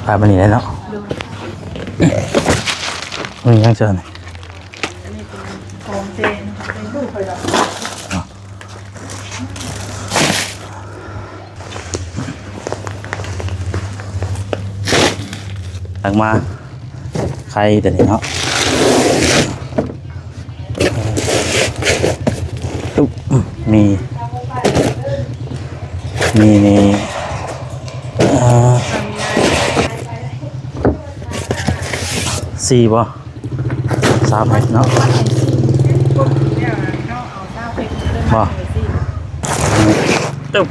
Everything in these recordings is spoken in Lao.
ພາບມານີ້ແຫຼະເນາະ. ໂດຍ. ມີຫຍັງເຊີນ? ອັນນີ້ເປັນຂອງເຈນ ເປັນລູກຂ້ອຍດອກ. ຕັກມາ ໄຂ່ຕົວນີ້ເນາະ. ຕຸບ ມີ ມີນີ້ ເອີ ສີ່ບໍ່? ຊາວແພັກເນາະ ບໍ່? ຕຶບ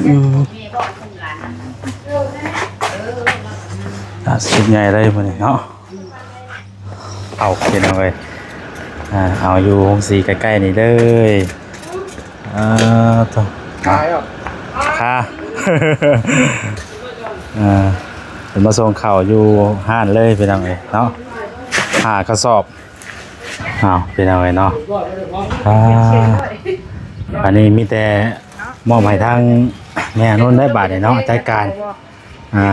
ອືມ ຕາດສຸດໃຫຍ່ເລີຍມື້ນີ້ເນາະ. ເອົາ ພີ່ນ້ອງເອີຍ ອ່າ ເອົາຢູ່ໂຮງສີໃກ້ໆນີ້ເລີຍ. ເອີ ໂທ້ ຂາຍເນາະ ເອົາ ຂາ ເອີ ເພິ່ນມາສົ່ງເຂົ້າຢູ່ຮ້ານເລີຍ ພີ່ນ້ອງເອີຍເນາະ ຫ້າກະສອບ. ເອົາ ພີ່ນ້ອງເອີຍເນາະ ອ່າ ອັນນີ້ມີແຕ່ມອບໃຫ້ທາງແມ່ອານຸນໄດ້ບາດນີ້ເນາະ ຈັດການ ອ່າ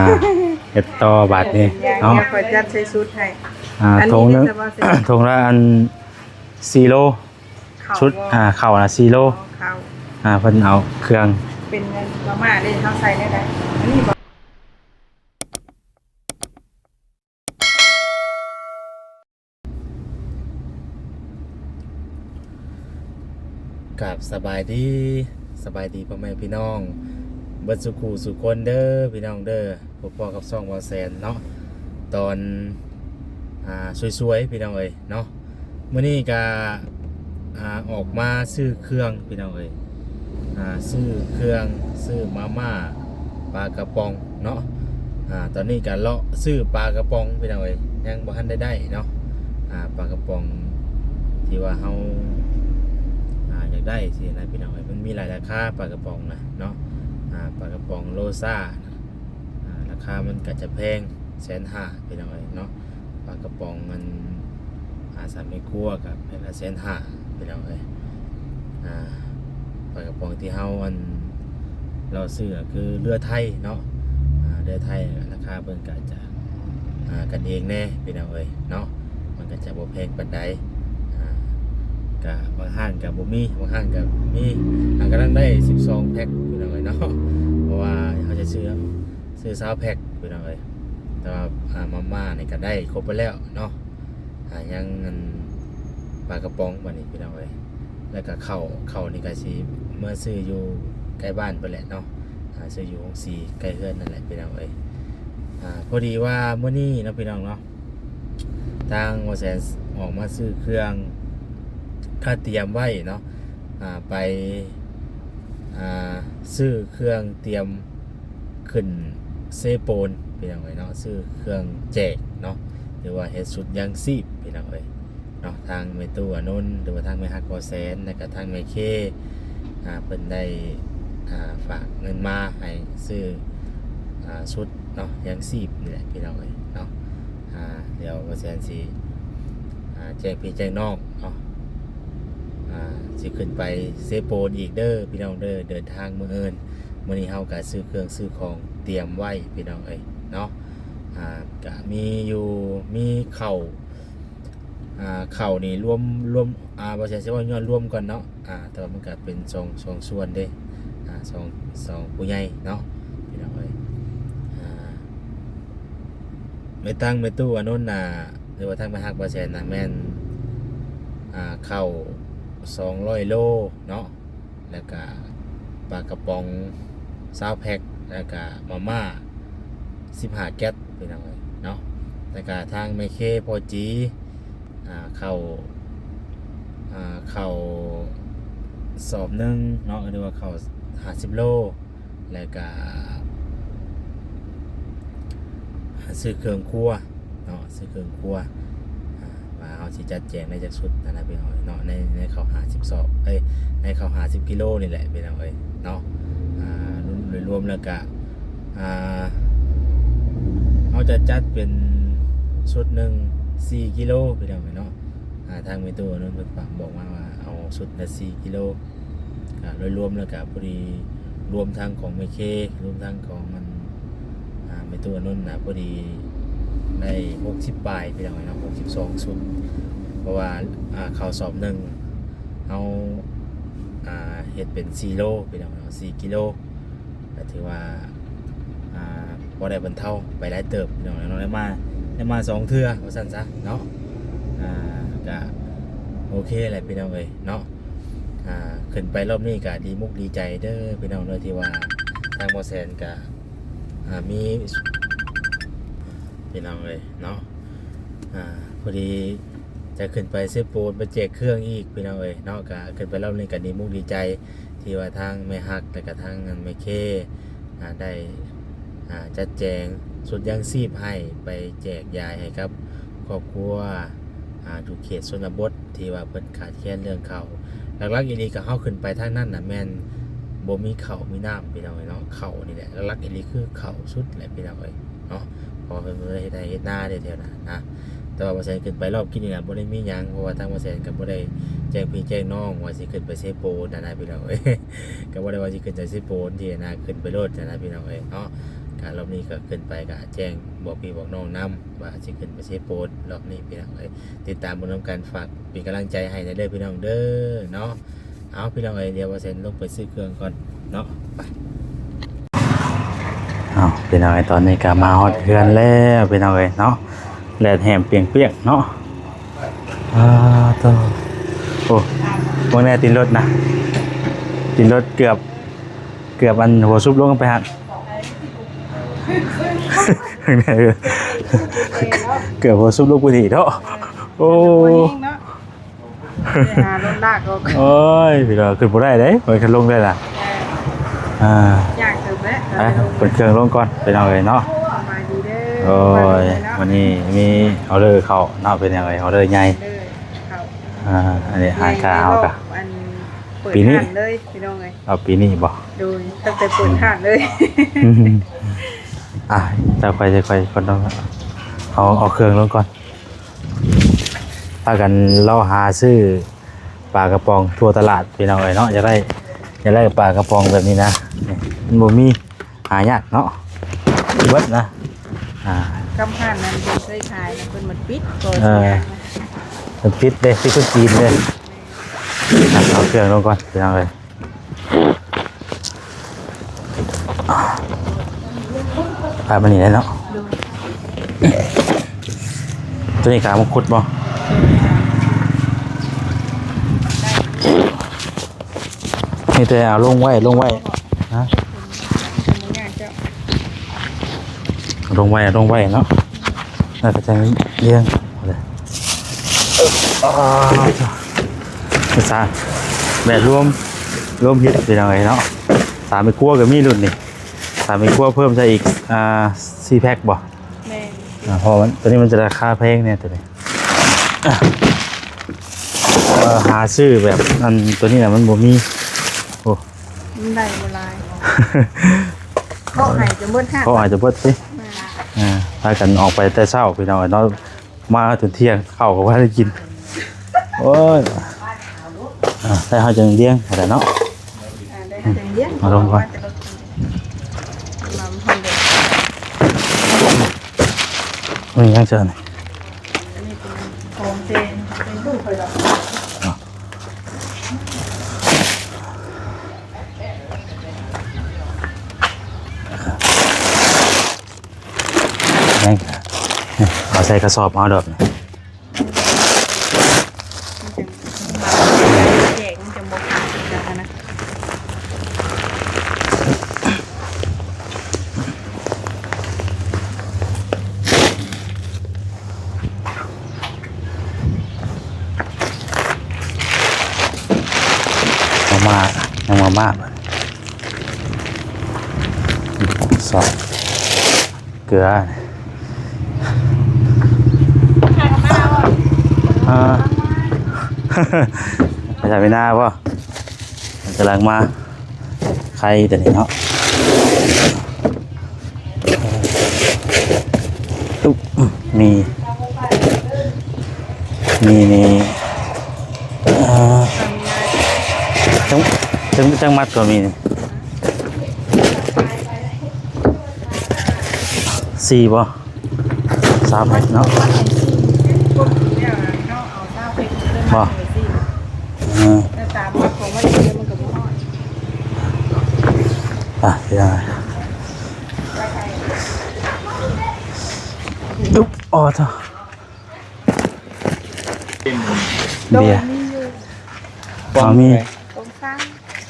ເຮັດຕໍ່ບາດນີ້ເນາະ. ດຽວຂ້ອຍຈັດໃສ່ຊຸດໃຫ້ ອ່າ ອັນນີ້ ຖົງໜຶ່ງ ເຮັດສະເພາະເສັ້ນ ຖົງລະອັນ ສີ່ໂລ ເຂົ້າ ຊຸດ ບໍ່? ອ່າ ເຂົ້ານະ ສີ່ໂລ ເຂົ້າ ອ່າ ເພິ່ນເອົາເຄື່ອງ ເປັນມາມ່າເດ້ ເຮົາໃສ່ແນວໃດ ອັນນີ້ບໍ່? ກາບສະບາຍດີ ສະບາຍດີພໍ່ແມ່ພີ່ນ້ອງເບິດສູ່ຄູ່ສູ່ຄົນເດີ ພີ່ນ້ອງເດີ. ພົບພໍ້ກັບຊ່ອງບ່າວແສນເນາະ ຕອນ ອ່າ ສວຍໆ ພີ່ນ້ອງເອີຍເນາະ. ມື້ນີ້ກະ ອ່າ ອອກມາຊື້ເຄື່ອງ ພີ່ນ້ອງເອີຍ ອ່າ ຊື້ເຄື່ອງ ຊື້ມາມ່າ ປາກະປ໋ອງເນາະ. ອ່າ ຕອນນີ້ກະເລາະຊື້ປາກະປ໋ອງ ພີ່ນ້ອງເອີຍ ຍັງບໍ່ທັນໄດ້ໄດ້ເນາະ. ອ່າ ປາກະປ໋ອງທີ່ວ່າເຮົາ ອ່າ ຢາກໄດ້ຊີ້ນະ ພີ່ນ້ອງເອີຍ ມັນມີຫຼາຍລາຄາ ປາກະປ໋ອງນະເນາະ. ອ່າ ປາກະປ໋ອງໂລຊາ ອ່າ ລາຄາມັນກະຈະແພງ ແສນຫ້າ ພີ່ນ້ອງເອີຍເນາະ. ປາກະປ໋ອງມັນ ອ່າ ສາມແມ່ຄົວກະແຜ່ນລະແສນຫ້າ ພີ່ນ້ອງເອີຍ. ອ່າ ປາກະປ໋ອງທີ່ເຮົາ ອັນ ເລາະຊື້ກະຄືເຮືອໄທເນາະ ອ່າ ເຮືອໄທ ລາຄາເພິ່ນກະຈະ ອ່າ ກັນເອງແດ່ ພີ່ນ້ອງເອີຍເນາະ ມັນກະຈະບໍ່ແພງປານໃດ. ອ່າ ກະບາງຮ້ານກະບໍ່ມີ ບາງຮ້ານກະມີ ອ່າ ກຳລັງໄດ້ສິບສອງແພັກ ພີ່ນ້ອງເອີຍເນາະ ເພາະວ່າເຮົາຈະຊື້ ຊື້ຊາວແພັກ ພີ່ນ້ອງເອີຍ. ແຕ່ວ່າ ອ່າ ມາມ່ານີ້ກະໄດ້ຄົບໄປແລ້ວເນາະ ອ່າ ຍັງອັນປາກະປ໋ອງບາດນີ້ ພີ່ນ້ອງເອີຍ. ແລ້ວກະເຂົ້າ ເຂົ້ານີ້ກະຊິເມືອຊື້ຢູ່ໃກ້ບ້ານພຸ້ນແຫຼະເນາະ ອ່າ ຊື້ຢູ່ໂຮງສີໃກ້ເຮືອນນັ້ນແຫຼະ ພີ່ນ້ອງເອີຍ. ອ່າ ພໍດີວ່າມື້ນີ້ເນາະ ພີ່ນ້ອງເນາະ ທາງບ່າວແສນອອກມາຊື້ເຄື່ອງ ກະຕຽມໄວ້ເນາະ ອ່າ ໄປ ອ່າ ຊື້ເຄື່ອງຕຽມຂຶ້ນເຊໂປນ ພີ່ນ້ອງເອີຍເນາະ ຊື້ເຄື່ອງແຈກເນາະ ຫຼືວ່າເຮັດຊຸດຍັງຊີບ ພີ່ນ້ອງເອີຍເນາະ. ທາງແມ່ຕູ້ອານຸນ ຫຼືວ່າທາງແມ່ຮັກບໍ່ແສນ ແລ້ວກະທາງແມ່ເຄ ອ່າ ເພິ່ນໄດ້ ອ່າ ຝາກເງິນມາໃຫ້ຊື້ ອ່າ ຊຸດເນາະ ຍັງຊີບນີ້ແຫຼະ ພີ່ນ້ອງເອີຍເນາະ. ອ່າ ດຽວບໍ່ແສນຊິ ອ່າ ແຈ້ງພີ່ແຈ້ງນ້ອງເນາະ ອ່າ ຊິຂຶ້ນໄປເຊໂປນອີກເດີ ພີ່ນ້ອງເດີ. ເດີນທາງມື້ອື່ນ ມື້ນີ້ເຮົາກະຊື້ເຄື່ອງຊື້ຂອງຕຽມໄວ້ ພີ່ນ້ອງເອີຍເນາະ. ອ່າ ກະມີຢູ່ ມີເຂົ້າ ອ່າ ເຂົ້ານີ້ລວມ ລວມ ອ່າ ບໍ່ແສນຊິເວົ້າຍອດລວມກ່ອນເນາະ ອ່າ ແຕ່ວ່າມັນກະເປັນສອງ ສອງສ່ວນເດ້ ອ່າ ສອງ ສອງຜູ້ໃຫຍ່ເນາະ ພີ່ນ້ອງເອີຍ. ອ່າ ແມ່ນທາງແມ່ຕູ້ອານຸນນະ ຫຼືວ່າທາງແມ່ຮັກບໍ່ແສນນະ ແມ່ນ ອ່າ ເຂົ້າສອງຮ້ອຍໂລເນາະ ແລ້ວກະປາກະປ໋ອງຊາວແພັກ ແລ້ວກະມາມ່າສິບຫ້າແກັດ ພີ່ນ້ອງເອີຍເນາະ. ແລ້ວກະທາງແມ່ເຄພໍ່ຈີ ອ່າ ເຂົ້າ ອ່າ ເຂົ້າສອບໜຶ່ງເນາະ ຫຼືວ່າເຂົ້າຫ້າສິບໂລ ແລ້ວກະຊື້ເຄື່ອງຄົວເນາະ ຊື້ເຄື່ອງຄົວ ອ່າ ວ່າເຮົາຊິຈັດແຈງໄດ້ຈັກຊຸດຫັ້ນນະ ພີ່ນ້ອງເອີຍເນາະ ໃນ ໃນເຂົ້າຫ້າສິບສອບ ເອີຍ ໃນເຂົ້າຫ້າສິບກິໂລນີ້ແຫຼະ ພີ່ນ້ອງເອີຍເນາະ. ອ່າ ໂດຍລວມແລ້ວກະ ອ່າ ເຮົາຈະຈັດເປັນຊຸດໜຶ່ງສີ່ກິໂລ ພີ່ນ້ອງເອີຍເນາະ. ອ່າ ທາງແມ່ຕູ້ອານົນເພິ່ນຝາກບອກມາວ່າເອົາຊຸດລະສີ່ກິໂລ ກະໂດຍລວມແລ້ວກະພໍດີ ລວມທັງຂອງແມ່ເຄ ລວມທັງຂອງອັນ ອ່າ ແມ່ຕູ້ອານົນນະ ພໍດີໄດ້ຫົກສິບປາຍພີ່ນ້ອງເອີຍເນາະ ຫົກສິບສອງຊຸດ ເພາະວ່າ ອ່າ ເຂົ້າສອບໜຶ່ງເຮົາ ອ່າ ເຮັດເປັນສີ່ໂລພີ່ນ້ອງເນາະ ສີ່ກິໂລ ກະຖືວ່າ ອ່າ ພໍໄດ້ບັນເທົາໄປຫຼາຍເຕີບພີ່ນ້ອງເນາະ ໄດ້ມາ ໄດ້ມາສອງເທື່ອວ່າຊັ້ນຊະເນາະ ອ່າ ກະໂອເຄແຫຼະພີ່ນ້ອງເອີຍເນາະ ອ່າ ຂຶ້ນໄປລອບນີ້ກະດີມຸກດີໃຈເດີພີ່ນ້ອງເດີ ທີ່ວ່າທາງບໍ່ແສນກະ ອ່າ ມີ ພີ່ນ້ອງເອີຍເນາະ ອ່າ ພໍດີຈະຂຶ້ນໄປເຊໂປນໄປແຈກເຄື່ອງອີກພີ່ນ້ອງເອີຍເນາະ ກະຂຶ້ນໄປລອບນີ້ກະດີມຸກດີໃຈ ທີ່ວ່າທາງແມ່ຮັກ ແລະກະທາງແມ່ເຄ ອ່າ ໄດ້ ອ່າ ຈັດແຈງຊຸດຢາງຊີບໃຫ້ໄປແຈກຢາຍໃຫ້ກັບຄອບຄົວ ອ່າ ຢູ່ເຂດຊົນນະບົດ ທີ່ວ່າເພິ່ນຂາດແຄນເລື່ອງເຂົ້າ ຫຼັກໆອີ່ຫຼີກະເຮົາຂຶ້ນໄປທາງນັ້ນນະແມ່ນບໍ່ມີເຂົ້າມີນ້ຳພີ່ນ້ອງເອີຍເນາະ ເຂົ້ານີ້ແຫຼະ ຫຼັກໆອີ່ຫຼີຄືເຂົ້າສຸດແຫຼະພີ່ນ້ອງເອີຍເນາະ ເພາະວ່າເພິ່ນບໍ່ໄດ້ເຮັດໄຮ່ເຮັດນາເດ້ແຖວນັ້ນນະ ແຕ່ວ່າບໍ່ແສນຂຶ້ນໄປລອບກິນນີ້ນະບໍ່ໄດ້ມີຫຍັງ ເພາະວ່າທາງບໍ່ແສນກະບໍ່ໄດ້ແຈ້ງພີ່ແຈ້ງນ້ອງວ່າຊິຂຶ້ນໄປເຊໂປນຫັ້ນນະພີ່ນ້ອງເອີຍ ກະບໍ່ໄດ້ວ່າຊິຂຶ້ນໄປເຊໂປນຊີ້ນະ ຂຶ້ນໄປໂລດຫັ້ນນະພີ່ນ້ອງເອີຍເນາະ ກະລອບນີ້ກະຂຶ້ນໄປກະແຈ້ງບອກພີ່ບອກນ້ອງນຳວ່າຊິຂຶ້ນໄປເຊໂປນລອບນີ້ພີ່ນ້ອງເອີຍ ຕິດຕາມເບິ່ງນຳກັນ ຝາກເປັນກຳລັງໃຈໃຫ້ແດ່ເດີພີ່ນ້ອງເດີເນາະ ເອົາພີ່ນ້ອງເອີຍ ດຽວບໍ່ແສນລົງໄປຊື້ເຄື່ອງກ່ອນເນາະ ໄປ ເອົາພີ່ນ້ອງເອີຍ ຕອນນີ້ກະມາຮອດເຮືອນແລ້ວພີ່ນ້ອງເອີຍເນາະ ແດດແຮມປຽກໆເນາະ ອ່າ ໂຕ ໂອ້ ເບິ່ງແດ່ຕີນລົດນະ ຕີນລົດເກືອບ ເກືອບອັນຫົວຊຸບລົງໄປຫັ້ນ ເກືອບຫົວຊຸບລົງໄປນີ້ເນາະ ໂອ້ ໄປຫາລົດລາກອອກ ໂອ້ຍ ພີ່ນ້ອງ ຂຶ້ນບໍ່ໄດ້ເດ້ ມັນຂຶ້ນລົງໄດ້ລະ ເອີ ອ່າ ຍາກເຕີບແຫຼະ ໄປ ເປີດເຄື່ອງລົງກ່ອນພີ່ນ້ອງເອີຍເນາະ ສະບາຍດີເດີ ໂອ້ຍ ສະບາຍດີເນາະ ມື້ນີ້ມີອໍເດີເຂົ້າເນາະ ພີ່ນ້ອງເອີຍ ອໍເດີໃຫຍ່ ອໍເດີເຂົ້າ ອ່າ ອັນນີ້ຮ້ານຄ້າເຮົາກະ ອັນ ເປີດຮ້ານເລີຍພີ່ນ້ອງເອີຍ ເອົາປີນີ້ບໍ່? ໂດຍ ຕັ້ງແຕ່ເປີດຮ້ານເລີຍ ອ່າ ເຈົ້າ ຂ້ອຍ ຂ້ອຍ ຂ້ອຍ ເອົາ ເອົາເຄື່ອງລົງກ່ອນ ພາກັນເລາະຫາຊື້ປາກະປ໋ອງທົ່ວຕະຫຼາດພີ່ນ້ອງເອີຍເນາະ ຢາກໄດ້ ຢາກໄດ້ປາກະປ໋ອງແບບນີ້ນະ ນີ້ ມັນບໍ່ມີ ຫາຍາກເນາະ ເບິດນະ ອ່າ ກັບຮ້ານນັ້ນເພິ່ນເຄີຍຂາຍນະ ເພິ່ນມັນປິດ ກໍ ເອີ ຊິ ເພິ່ນປິດເດ້ ປິດຄົນຈີນເດ້ ເອົາເຄື່ອງລົງກ່ອນພີ່ນ້ອງເອີຍ ພາມານີ້ແຫຼະເນາະ ໂດຍ ໂຕນີ້ກະມົງຄຸດບໍ່? ມີແຕ່ເອົາລົງໄວ້ ລົງໄວ້ ຮະ ລົງໄວ້ ລົງໄວ້ເນາະ ແລ້ວກະຈັ່ງລຽງ ເອີ ອ່າ ສາ ແບບລວມ ລວມເຮັດພີ່ນ້ອງເອີຍເນາະ ສາມແມ່ຄົວກະມີລຸ້ນນີ້ ສາມແມ່ຄົວເພີ່ມໃສ່ອີກ ອ່າ ສີ່ແພັກບໍ່? ແມ່ນ ອ່າ ເພາະວ່າມັນ ໂຕນີ້ມັນຈະລາຄາແພງແດ່ໂຕນີ້ ເອີ ຫາຊື້ແບບອັນໂຕນີ້ນະມັນບໍ່ມີ ໂອ້ ມັນໄດ້ບໍ່ຫຼາຍ ເຄາະໃຫ້ຈະເບິດ ເຄາະໃຫ້ຈະເບິດຕິ ແມ່ນ ອ່າ ພາກັນອອກໄປແຕ່ເຊົ້າພີ່ນ້ອງເນາະ ມາຈົນທ່ຽງ ເຂົ້າກະບໍ່ໄດ້ກິນ ໂອ້ຍ ອ່າ ໄດ້ເຮົາຈັ່ງລຽງຫັ້ນແຫຼະເນາະ ອ່າ ໄດ້ເຮົາຈັ່ງລຽງ ເອົາລົງກ່ອນ ເອົາລົງກ່ອນ ມັນຍັງເຊີນ ອັນນີ້ເປັນຂອງເຊນ ເປັນລູກຂ້ອຍດອກ ເອົາໃສ່ກະສອບເອົາດອກ ແຈກມັນຈະບໍ່ຂາດນະ ມາມ່າ ຍັງມາມ່າ ຊອດເກືອ ອ່າ ໄປທາງເວນາບໍ່? ມັນກຳລັງມາໄຄຕົວນີ້ເນາະ ຕຸ ມີ ມີ ມີ ເອີ ຈັກ ຈັກ ຈັກມັດກໍມີນີ້ ສີ່ບໍ່? ຊາວແພັກເນາະ ບໍ່? ເອີ ອ່ະ ເປັນຫຍັງ ອຶບ ອໍ ໂທ້ ເບຍ ໂດຍ ມີຢູ່ ອໍ ມີ ໂດຍ ປອງຊາ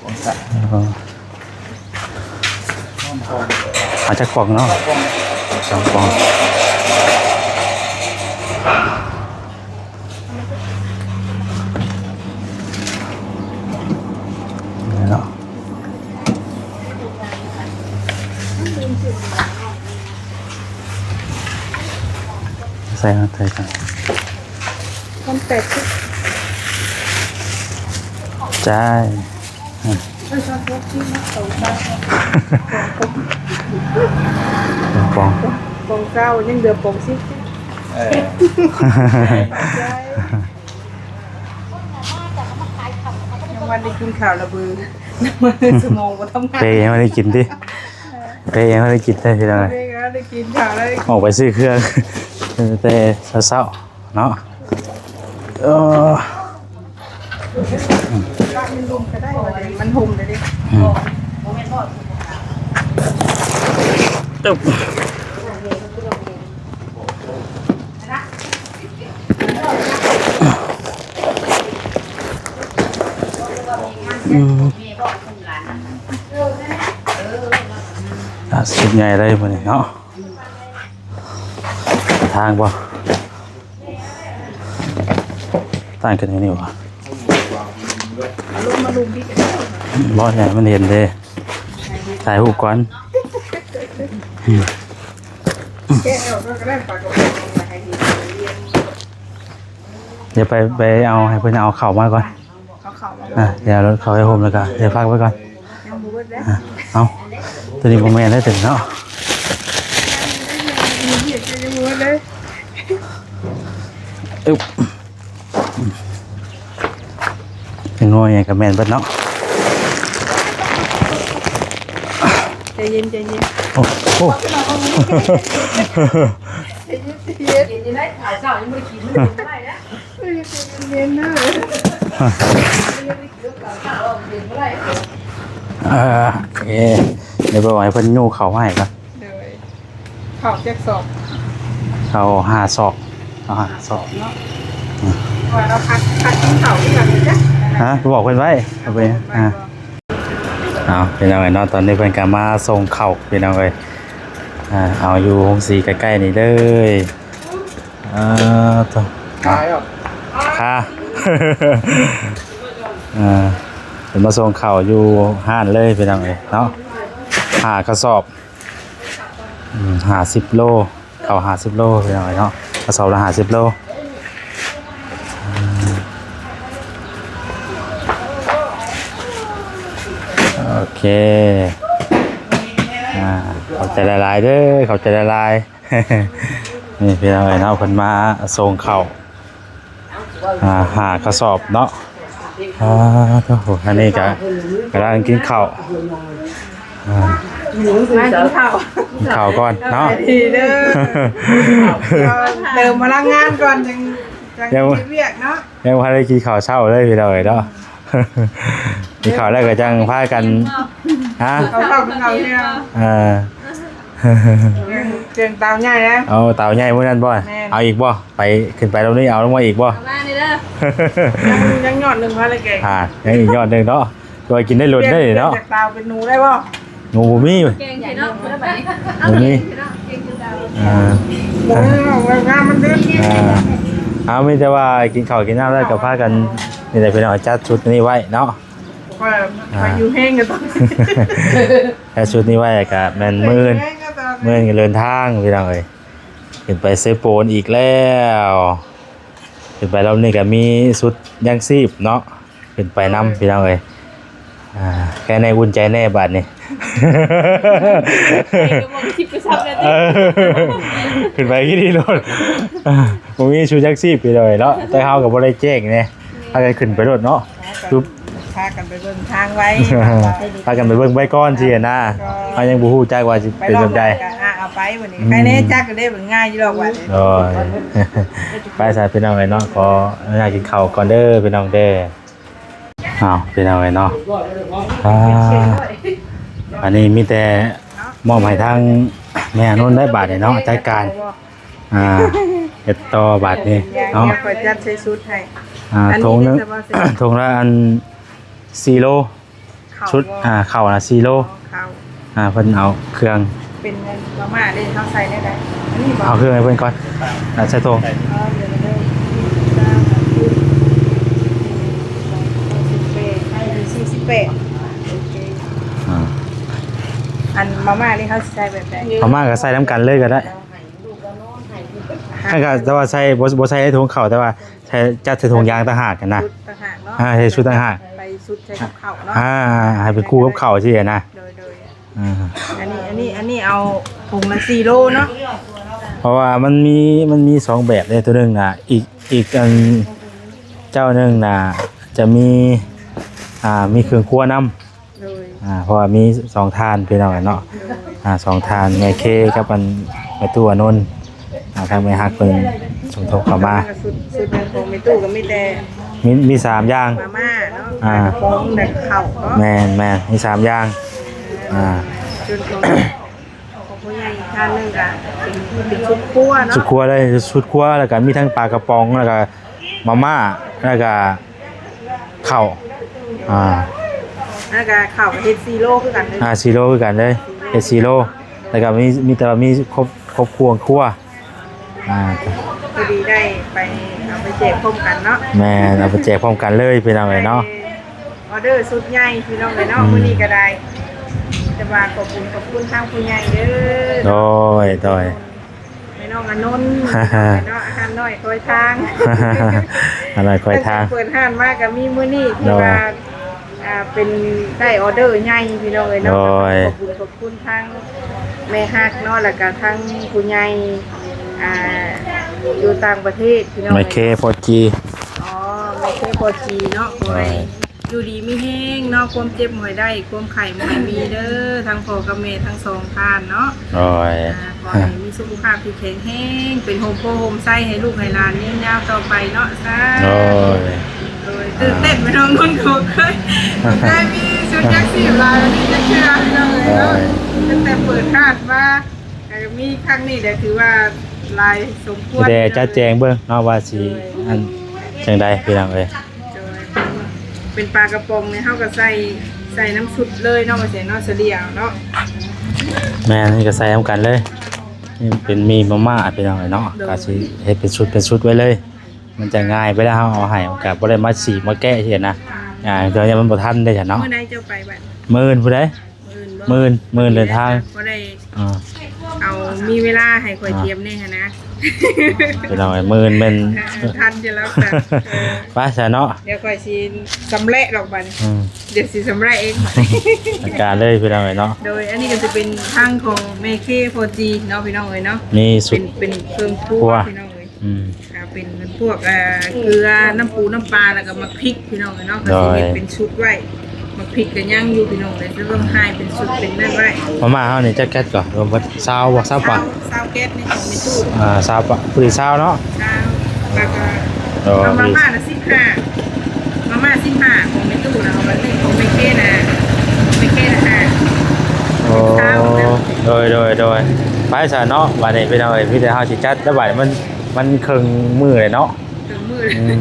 ປອງຊາ ເອົາຈັກປອງເນາະ? ສອງປອງ ນີ້ເນາະ. ໃສ່ ໃສ່ ໃສ່ ມັນແປດສິບ ຈ່າຍ ອືມ ເອີ ປອງ ປອງ ປອງຊາວ ຍັງເຫຼືອປອງສິບ ເອີ ຍັງບໍ່ໄດ້ກິນເຂົ້າລະເບີ ສະໝອງບໍ່ທຳງານ ເພຍັງບໍ່ໄດ້ກິນຕິ ເພຍັງບໍ່ໄດ້ກິນແທ້ພີ່ນ້ອງ ເພຍັງບໍ່ໄດ້ກິນເຂົ້າເລີຍ ອອກໄປຊື້ເຄື່ອງ ເອີ ແຕ່ເຊົ້າໆເນາະ ເອີ ມັນຫົ່ມເລີຍເດ້ ອືມ ອຶບ. ອືມ ອ່ະ ຊຸດໃຫຍ່ເລີຍມື້ນີ້ເນາະ ທາງບໍ່ ຕ່າງກັນຢູ່ນີ້ຫວາ ເອົາລົງມາລຸມພີ້ກໍໄດ້ ບໍ່ ໃຫ້ມັນເຫັນເດ້ ຖ່າຍຮູບກ່ອນ ແກະອອກກໍໄດ້ ປາກກະປົງ ດຽວໄປ ໄປເອົາ ໃຫ້ເພິ່ນເອົາເຂົ້າມາກ່ອນ ເອົາເຂົ້າມາ ອ່ະ ດຽວເອົາເຂົ້າໃຫ້ໂຮມ ແລ້ວກໍດຽວພັກໄວ້ກ່ອນ ຍັງບໍ່ເບິດເດ້ ອ່ະ ເອົາ ໂຕນີ້ບໍ່ແມ່ນແລ້ວໂຕນີ້ເນາະ ຍັງບໍ່ເບິດເດ້ ອຶບ ເປັນຫຍັງກໍແມ່ນເບິດເນາະ ໃຈເຢັນ ໃຈເຢັນ ໂອ້ ໂອ້ ໃຈເຢັນ ໃຈເຢັນ ເຢັນຢູ່ໄດ໋ ເຂົ້າເຊົ້າຍັງບໍ່ໄດ້ກິນ ມັນບໍ່ໄດ້ນະ ເອີ ໃຈເຢັນເດີ ເອີ ໂອເຄ ດຽວໄປບອກໃຫ້ເພິ່ນຍູ້ເຂົ້າມາໃຫ້ກ່ອນ ໂດຍ ເຂົ້າຈັກສອບ? ເຂົ້າຫ້າສອບ ເຂົ້າຫ້າສອບເນາະ ອືມ ວ່າເຮົາພັກ ພັກກິນເຂົ້າຄືກັນເດ້ ຮະ ບອກເພິ່ນໄວ້ ເອົາໄປ ອ່າ ເອົາ ພີ່ນ້ອງເອີຍເນາະ ຕອນນີ້ເພິ່ນກໍມາສົ່ງເຂົ້າ ພີ່ນ້ອງເອີຍ ອ່າ ເອົາຢູ່ໂຮງສີໃກ້ໆນີ້ເດີ ເອີ ໂທ້ ຂາຍອອກ ຂາ ເອີ ເພິ່ນມາສົ່ງເຂົ້າຢູ່ຮ້ານເລີຍ ພີ່ນ້ອງເອີຍເນາະ ຫ້າກະສອບ ອືມ ຫ້າສິບໂລ ເຂົ້າຫ້າສິບໂລ ພີ່ນ້ອງເອີຍເນາະ ກະສອບລະຫ້າສິບໂລ ອືມ ໂອເຄ ອ່າ ຂອບໃຈຫຼາຍໆເດີ ຂອບໃຈຫຼາຍໆ ນີ້ ພີ່ນ້ອງເອີຍເນາະ ເພິ່ນມາສົ່ງເຂົ້າ ອ່າ ຫ້າກະສອບເນາະ ອ່າ ໂທ້ ອັນນີ້ກະກຳລັງກິນເຂົ້າ ອ່າ ມາກິນເຂົ້າ ກິນເຂົ້າກ່ອນເນາະ ສະບາຍດີເດີ ເຕີມພະລັງງານກ່ອນ ຈັ່ງ ຈັ່ງເຮັດວຽກເນາະ ຍັງບໍ່ທັນໄດ້ກິນເຂົ້າເຊົ້າເລີຍ ພີ່ນ້ອງເອີຍເນາະ ກິນເຂົ້າແລ້ວກໍຈັ່ງພາກັນ ຮະ ເຂົ້າເຂົ້າກິນເຂົ້າເທີ່ຍງ ເອີ ເອີ ເຄື່ອງເຕົາໃຫຍ່ແລ້ວ ເອົາເຕົາໃຫຍ່ມື້ນັ້ນບໍ່ ແມ່ນ ເອົາອີກບໍ່? ໄປ ຂຶ້ນໄປລອບນີ້ເອົາລົງມາອີກບໍ່? ເອົາມານີ້ເດີ ຍັງ ຍັງຍອດໜຶ່ງມາແລ້ວແກ ອ່າ ຍັງອີກຍອດໜຶ່ງເນາະ ຄືວ່າກິນໄດ້ດົນໄດ້ເນາະ ປ່ຽນຈາກເຕົາເປັນໜູໄດ້ບໍ່? ໜູບໍ່ມີ ແກງເນາະ ບໍ່ມີ ເອົາ ເອົາ ມີແຕ່ວ່າກິນເຂົ້າກິນນ້ຳແລ້ວກໍພາກັນ ນີ້ແຫຼະພີ່ນ້ອງ ຈັດຊຸດນີ້ໄວ້ເນາະ ຂ້ອຍ ຂ້ອຍຫິວແຮງກໍຕ້ອງ ແຕ່ຊຸດນີ້ໄວ້ກໍແມ່ນມື້ອື່ນ ມື້ອື່ນກໍເດີນທາງພີ່ນ້ອງເອີຍ ຂຶ້ນໄປເຊໂປນອີກແລ້ວ ຂຶ້ນໄປລອບນີ້ກໍມີຊຸດຍັງຊີບເນາະ ຂຶ້ນໄປນຳພີ່ນ້ອງເອີຍ ອ່າ ແຄ່ແນ່ອຸ່ນໃຈແນ່ບາດນີ້ ໄປກໍບໍ່ຄິດໄປຊ້ຳແລ້ວຕິ ເອີ ຂຶ້ນໄປຄືດີໂລດ ບໍ່ມີຊຸດຍັງຊີບພີ່ນ້ອງເອີຍເນາະ ແຕ່ເຮົາກໍບໍ່ໄດ້ແຈ້ງແນ່ ພາກັນຂຶ້ນໄປໂລດເນາະ ປຶບ ພາກັນໄປເບິ່ງທາງໄວ້ ພາກັນໄປເບິ່ງໄວ້ກ່ອນຊີ້ນະ ເຮົາຍັງບໍ່ຮູ້ຈັກວ່າຊິເປັນແບບໃດ ໄປລອບໄປກໍ ອ່າ ເອົາໄປບັດນີ້ ອືມ ໃຄແນ່ຈັກເດ້ ມັນງ່າຍຢູ່ດອກບັດນີ້ ໂອ້ຍ ໄປຊະພີ່ນ້ອງເອີຍເນາະ ຂໍອະນຸຍາດກິນເຂົ້າກ່ອນເດີພີ່ນ້ອງເດີ. ອ້າວ ພີ່ນ້ອງເອີຍເນາະ ອ່າ ອັນນີ້ມີແຕ່ມອບໃຫ້ທາງແມ່ອານົນໄດ້ບາດນີ້ເນາະ ຈັດການ ອ່າ ເຮັດຕໍ່ບາດນີ້ເນາະ ຂ້ອຍຈັດໃສ່ຊຸດໃຫ້ ອ່າ ຖົງໜຶ່ງ ຖົງລະອັນສີ່ໂລ ເຂົ້າ ຊຸດ ບໍ່ ອ່າ ເຂົ້ານະສີ່ໂລ ເຂົ້າ ອ່າ ເພິ່ນເອົາເຄື່ອງ ເປັນມາມ່າເດ້ ເຮົາໃສ່ແນວໃດ ອັນນີ້ບໍ່ ເອົາເຄື່ອງໃຫ້ເພິ່ນກ່ອນ ອ່າ ໃສ່ຖົງ ອໍ ດຽວເດີ ສີ່ສິບແປດ ສີ່ສິບແປດ ໂອເຄ ອ່າ ອັນມາມ່ານີ້ເຮົາຊິໃສ່ແບບໃດ ມາມ່າກໍໃສ່ນຳກັນເລີຍກໍໄດ້ ໃຫ້ລູກເອົານອນໃຫ້ ແຕ່ວ່າໃສ່ ບໍ່ ບໍ່ໃສ່ໃນຖົງເຂົ້າ ແຕ່ວ່າ ໃສ່ ຈັດໃສ່ຖົງຢາງຕ່າງຫາກຫັ້ນນະ ຊຸດຕ່າງຫາກເນາະ ອ່າ ໃສ່ຊຸດຕ່າງຫາກ ໄປຊຸດໃສ່ກັບເຂົ້າເນາະ ອ່າ ໃຫ້ເປັນຄູ່ກັບເຂົ້າຊີ້ນະ ໂດຍ ໂດຍ ອ່າ ອັນນີ້ ອັນນີ້ ອັນນີ້ເອົາຖົງລະສີ່ໂລເນາະ ເພາະວ່າມັນມີ ມັນມີສອງແບບເດ້ ໂຕໜຶ່ງນະ ອີກ ອີກອັນເຈົ້າໜຶ່ງນະ ຈະມີ ອ່າ ມີເຄື່ອງຄົວນຳ ໂດຍ ອ່າ ເພາະວ່າມີສອງທ່ານພີ່ນ້ອງເນາະ ໂດຍ ອ່າ ສອງທ່ານ ແມ່ເຄກັບອັນແມ່ຕູ້ອານົນ ອ່າ ທາງແມ່ຮັກເພິ່ນສົມທົບເຂົ້າມາ ຊຸດ ຊຸດຂອງແມ່ຕູ້ກໍມີແຕ່ ມີ ມີສາມຢ່າງ ມາມ່າເນາະ ອ່າ ປາກະປ໋ອງ ແລ້ວກໍເຂົ້າເນາະ ແມ່ນໆ ມີສາມຢ່າງ ອ່າ ຊຸດຂອງ ຂອງຜູ້ໃຫຍ່ອີກທ່ານໜຶ່ງກໍເປັນ ເປັນຊຸດຄົວເນາະ ຊຸດຄົວເລີຍ ຊຸດຄົວ ແລ້ວກໍມີທັງປາກະປ໋ອງ ແລ້ວກໍມາມ່າ ແລ້ວກໍເຂົ້າ ອ່າ ແລ້ວກໍເຂົ້າກໍເຮັດສີ່ໂລຄືກັນເລີຍ ອ່າ ສີ່ໂລຄືກັນເລີຍ ເຮັດສີ່ໂລ ແລ້ວກໍມີ ມີແຕ່ວ່າມີຄົບ ຄົບຄົວຄົວ ອ່າ ພໍດີໄດ້ໄປເອົາໄປແຈກພ້ອມກັນເນາະ ແມ່ນ ເອົາໄປແຈກພ້ອມກັນເລີຍພີ່ນ້ອງເອີຍເນາະ ໄດ້ອອເດີຊຸດໃຫຍ່ພີ່ນ້ອງເອີຍເນາະ ອືມ ມື້ນີ້ກໍໄດ້ ແຕ່ວ່າຂອບຄຸນ ຂອບຄຸນທາງຜູ້ໃຫຍ່ເດີ ໂດຍ ໂດຍ ແມ່ນ້ອງອານົນເນາະ ຮ້ານນ້ອຍຄອຍທາງ ຮ້ານນ້ອຍຄອຍທາງ ຕັ້ງແຕ່ເປີດຮ້ານມາກໍມີມື້ນີ້ທີ່ວ່າ ໂດຍ ອ່າ ເປັນໄດ້ອອເດີໃຫຍ່ພີ່ນ້ອງເອີຍເນາະ ໂດຍ ກໍຕ້ອງຂອບຄຸນຂອບຄຸນທາງແມ່ຮັກເນາະ ແລ້ວກໍທາງຜູ້ໃຫຍ່ ອ່າ ຢູ່ຕ່າງປະເທດພີ່ນ້ອງ ແມ່ເຄ ເອີຍ ໂຟຈີ ອໍ ແມ່ເຄ ໂຟຈີ ເນາະ ໂດຍ ຂໍໃຫ້ຢູ່ດີມີແຮງເນາະ ຄວາມເຈັບບໍ່ໃຫ້ໄດ້ ຄວາມໄຂ້ບໍ່ໃຫ້ມີເດີ ທັງພໍ່ກັບແມ່ທັງສອງທ່ານເນາະ ໂດຍ ອ່າ ຂໍໃຫ້ມີສຸຂະພາບທີ່ແຂງແຮງ ເປັນຮົ່ມໂພຮົ່ມໄຊໃຫ້ລູກໃຫ້ຫຼານຍາວໆຕໍ່ໄປເນາະ ສາທຸ ໂດຍ ໂດຍ ຕື່ນເຕັ້ນໄປນ້ອງນົນ ກໍບໍ່ເຄີຍ ບໍ່ເຄີຍມີຊຸດຍັງຊີບຫຼາຍປານນີ້ຈັກເທື່ອພີ່ນ້ອງເອີຍເນາະ ໂດຍ ຕັ້ງແຕ່ເປີດຮ້ານມາ ກໍມີຄັ້ງນີ້ແຫຼະ ຖືວ່າຫຼາຍສົມຄວນ ແຕ່ຈັດແຈງເບິ່ງເນາະວ່າຊິ ໂດຍ ອັນ ຈັ່ງໃດພີ່ນ້ອງເອີຍ ໂດຍ ເປັນປາກະປ໋ອງນີ້ເຮົາກໍໃສ່ ໃສ່ນຳຊຸດເລີຍເນາະ ວ່າຊັ້ນເນາະ ສະເລ່ຍເອົາເນາະ ແມ່ນ ນີ້ກໍໃສ່ນຳກັນເລີຍ ນີ້ເປັນໝີ່ມາມ່າພີ່ນ້ອງເອີຍເນາະ ໂດຍ ກໍຊິເຮັດເປັນຊຸດເປັນຊຸດໄວ້ເລີຍ ມັນຈະງ່າຍໄປແລ້ວ ເຮົາເອົາໃຫ້ ມັນກໍບໍ່ໄດ້ມາສີກມາແກະຊີ້ນະ ອ່າ ດຽວນີ້ມັນບໍ່ທັນເດ້ຊັ້ນເນາະ ມື້ໃດເຈົ້າໄປບັດ ມື້ອື່ນພຸ້ນໃດ ມື້ອື່ນບໍ່ ມື້ອື່ນ ມື້ອື່ນເດີນທາງ ບໍ່ໄດ້ ອ່າ ເອົາ ມີເວລາໃຫ້ຂ້ອຍ ອ່າ ຕຽມແດ່ຫັ້ນນະ ພີ່ນ້ອງເອີຍ ມື້ອື່ນແມ່ນ ເອີ ທັນຢູ່ແລ້ວ ເອີ ໄປຊະເນາະ ດຽວຂ້ອຍຊິຊຳແຫຼະດອກບັດນີ້ ອືມ ດຽວຊິຊຳແຫຼະເອງ ຈັດການເລີຍພີ່ນ້ອງເອີຍເນາະ ໂດຍ ອັນນີ້ກໍຈະເປັນທັງຂອງແມ່ເຄ ໂຟຈີ ເນາະ ພີ່ນ້ອງເອີຍເນາະ ມີຊຸດ ເປັນ ເປັນເຄື່ອງຄົວ ຄົວ ພີ່ນ້ອງເອີຍ ອືມ ອ່າ ເປັນພວກ ອ່າ ເກືອ ນ້ຳປູນ້ຳປາ ແລ້ວກໍໝາກພິກ ພີ່ນ້ອງເອີຍເນາະ ໂດຍ ກໍຊິເຮັດເປັນຊຸດໄວ້ ໝາກພິກກໍຍັງຢູ່ພີ່ນ້ອງເອີຍ ຈະຕ້ອງຮ້າຍເປັນຊຸດເປັນນັ້ນໄວ້ ມາມ່າເຮົານີ້ຈັກແກັດກໍ ລວມເບິດຊາວບໍ່ ຊາວປາຍ ຊາວ ຊາວແກັດນີ້ຂອງແມ່ຕູ້ ອ່າ ຊາວປາຍ ພໍດີຊາວເນາະ ຊາວ ແລ້ວກໍ ໂດຍ ເອົາມາມ່ານະສິບຫ້າ ມາມ່າສິບຫ້າຂອງແມ່ຕູ້ນະ ເອົາມາຕິດຂອງແມ່ເຄນະ ແມ່ເຄນະຫ້າ ໂອ້ ຊາວແລ້ວ ໂດຍ ໂດຍ ໂດຍ ໄປຊະເນາະ ບັດນີ້ພີ່ນ້ອງເອີຍ ມີແຕ່ເຮົາຊິຈັດແລ້ວ ບັດນີ້ມັນ ມັນເຄິ່ງມື້ເລີຍເນາະ ເຄິ່ງມື້ ອືມ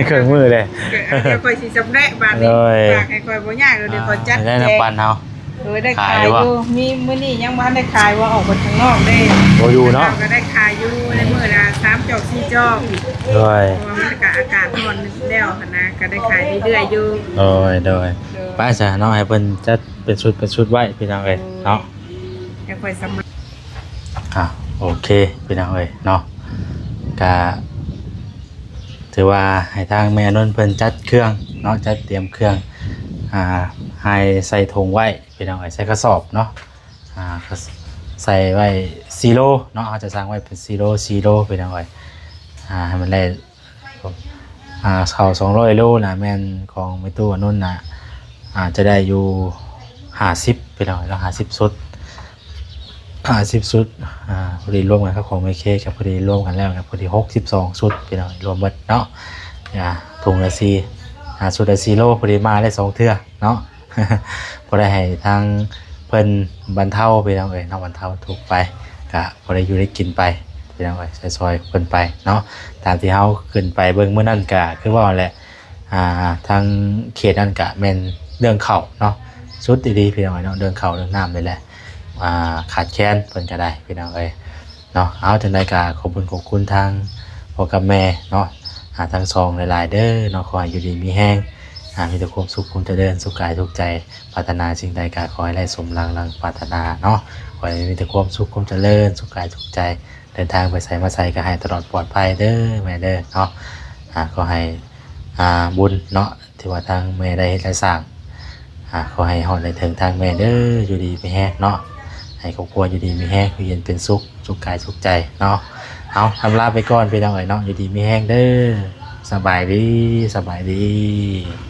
ເຄິ່ງມື້ເລີຍ ເອີ ດຽວຂ້ອຍຊິຊຳແຫຼະບາດນີ້ ໂດຍ ຝາກໃຫ້ຂ້ອຍບໍ່ຍາກດອກ ດຽວຂ້ອຍຈັດ ອ່າ ແຈກ ໄດ້ນຳປັນເຮົາ ໂດຍ ໄດ້ຂາຍຢູ່ ມີມື້ນີ້ຍັງບໍ່ທັນໄດ້ຂາຍ ວ່າອອກໄປຂ້າງນອກເດ້ ບໍ່ຢູ່ເນາະ ເຮົາກໍໄດ້ຂາຍຢູ່ໃນມື້ລະສາມຈອກ ສີ່ຈອກ ໂດຍ ເພາະວ່າມັນກໍອາກາດຮ້ອນແລ້ວຫັ້ນນະ ກໍໄດ້ຂາຍເລື້ອຍໆຢູ່ ໂດຍ ໂດຍ ໂດຍ ໄປຊະເນາະ ໃຫ້ເພິ່ນຈັດເປັນຊຸດເປັນຊຸດໄວ້ ພີ່ນ້ອງເອີຍ ໂດຍ ເນາະ ແລ້ວຄ່ອຍສຳ ອ່າ ໂອເຄ ພີ່ນ້ອງເອີຍເນາະ ກະຖືວ່າໃຫ້ທາງແມ່ນົນເພິ່ນຈັດເຄື່ອງເນາະ ຈັດຕຽມເຄື່ອງ ອ່າ ໃຫ້ໃສ່ຖົງໄວ້ ພີ່ນ້ອງເອີຍ ໃສ່ກະສອບເນາະ ອ່າ ໃສ່ໄວ້ສີ່ໂລເນາະ ເຮົາຈະສັ່ງໄວ້ເປັນສີ່ໂລ ສີ່ໂລ ພີ່ນ້ອງເອີຍ ອ່າ ໃຫ້ມັນໄດ້ ອ່າ ເຂົ້າສອງຮ້ອຍໂລນະ ແມ່ນຂອງແມ່ຕູ້ອານຸນນະ ອາດຈະໄດ້ຢູ່ຫ້າສິບ ພີ່ນ້ອງເນາະ ຫ້າສິບຊຸດ ຫ້າສິບຊຸດ ອາ ພໍດີລວມກັນກັບຂອງແມ່ເຄ ກໍພໍດີລວມກັນແລ້ວກໍພໍດີຫົກສິບສອງຊຸດ ພີ່ນ້ອງ ລວມເບິດເນາະ ອາ ຖົງລະສີ່ ອາ ຊຸດລະສີ່ໂລ ພໍດີມາໄດ້ສອງເທື່ອເນາະ ພໍໄດ້ໃຫ້ທາງເພິ່ນບັນເທົາ ພີ່ນ້ອງເອີຍເນາະ ບັນເທົາທຸກໄປ ກະພໍໄດ້ຢູ່ໄດ້ກິນໄປ ພີ່ນ້ອງເອີຍ ຊ່ອຍໆເພິ່ນໄປເນາະ ຕາມທີ່ເຮົາຂຶ້ນໄປເບິ່ງມື້ນັ້ນກະຄືເວົ້າແຫຼະ ອ່າ ທາງເຂດນັ້ນກະແມ່ນເລື່ອງເຂົ້າເນາະ ສຸດອີ່ຫຼີ ພີ່ນ້ອງເອີຍເນາະ ເລື່ອງເຂົ້າເລື່ອງນ້ຳນີ້ແຫຼະ ອ່າ ຂາດແຄນເພິ່ນກະໄດ້ ພີ່ນ້ອງເອີຍ ເນາະ ເອົາ ຈັ່ງໃດກະຂອບບຸນຂອບຄຸນທາງພໍ່ກັບແມ່ເນາະ ອາ ທັງສອງຫຼາຍໆເດີເນາະ ຂໍໃຫ້ຢູ່ດີມີແຮງ ອາ ມີແຕ່ຄວາມສຸກຄວາມຈະເລີນ ສຸກກາຍສຸກໃຈ ປາດຖະໜາສິ່ງໃດກະຂໍໃຫ້ໄດ້ສົມດັ່ງດັ່ງປາດຖະໜາເນາະ ຂໍໃຫ້ມີແຕ່ຄວາມສຸກຄວາມຈະເລີນ ສຸກກາຍສຸກໃຈ ເດີນທາງໄປໃສມາໃສກະໃຫ້ຕະຫຼອດປອດໄພເດີແມ່ເດີເນາະ ອາ ຂໍໃຫ້ ອາ ບຸນເນາະ ທີ່ວ່າທາງແມ່ໄດ້ເຮັດໄດ້ສ້າງ ອາ ຂໍໃຫ້ຮອດໄດ້ເຖິງທາງແມ່ເດີ ຢູ່ດີມີແຮງເນາະ ໃຫ້ຄອບຄົວຢູ່ດີມີແຮງ ຢູ່ເຢັນເປັນສຸກ ສຸກກາຍສຸກໃຈເນາະ ເອົາ ອຳລາໄປກ່ອນ ພີ່ນ້ອງເອີຍເນາະ ຢູ່ດີມີແຮງເດີ ສະບາຍດີ ສະບາຍດີ.